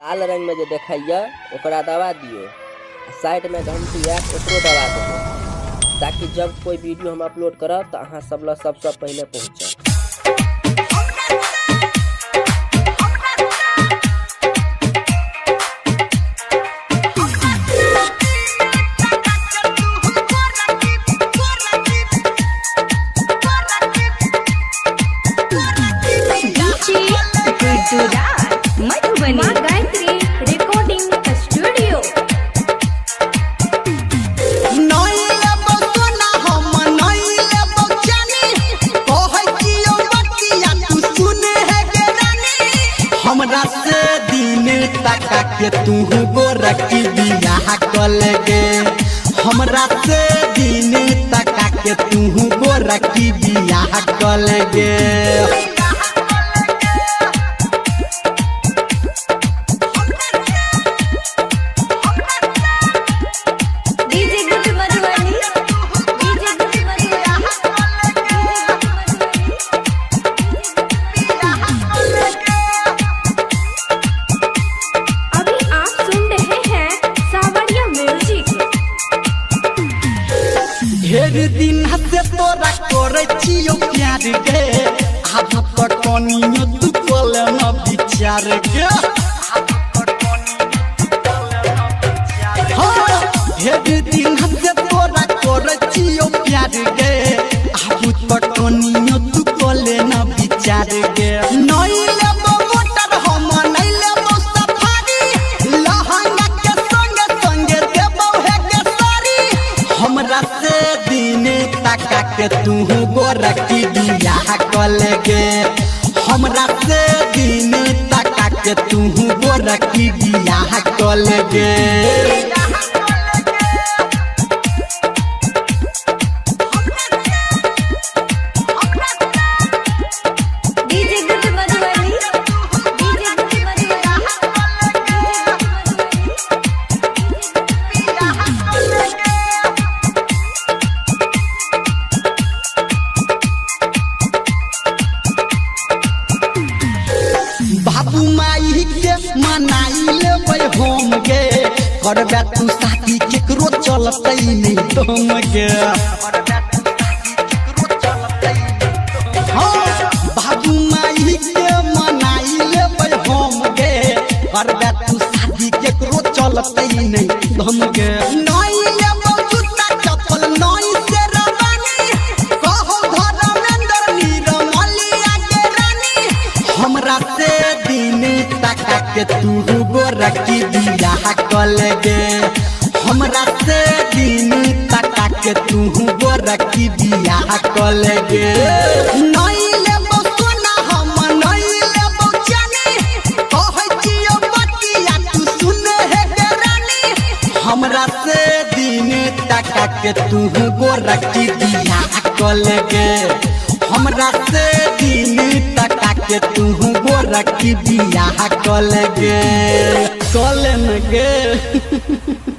लाल रंग में जे देखाइए ओकरा दबा दियो आ साइड में घंटी आयत ओकरो दबा देबै, ताकि जब कोई वीडियो हम अपलोड करब तो अहाँ सब लग सबसे पहले पहुँचत। Madhubani Gayatri recording studio. हमरा से दिन तका के तू गोरकी बियाह कल गे, हमरा से दिन तका के तू गोरकी बियाह कल गे। ढेर दिन से तोरा करे छियो प्यार गे, आब त कनियो तू कले न विचार गे। ढेर दिन से तोरा करे छियो प्यार गे, आब त कनियो तू कले न विचार गे। नहीं लेबो मोटर हम नहीं लेबो सफारी, लहंगा के संगे संगे देबो हे के सारी। हमरा से दिन तका के तू गोरकी बियाह कल गे, हमरा से दिन तका के तू गोरकी बियाह कल गे। बाबू माई के मनाई लेबै हम गे, करबे तू साथी केकरो चलतै नहीं तुम गे। बाबू माई के मनाई लेबै हम गे, करबे तू साथी केकरो चलतै नहीं तुम गे। नहीं लेबो जूता चप्पल नहीं शेरवानी, कहो धर्मेंद्र नीरमलिया के रानी। हमरा से दिन तका के तू गोरकी बियाह कल गे, हमरा से दिन तका के तू गोरकी बियाह कल गे। नहीं लेबो सोना हम नहीं लेबो चानी, कहै छियो बतिया तू सुन हे गे रानी। हमरा से दिन तका के तू गोरकी बियाह कल गे, हमरा से दिन तका के तू गोरकी बियाह कल गे, कल न गे।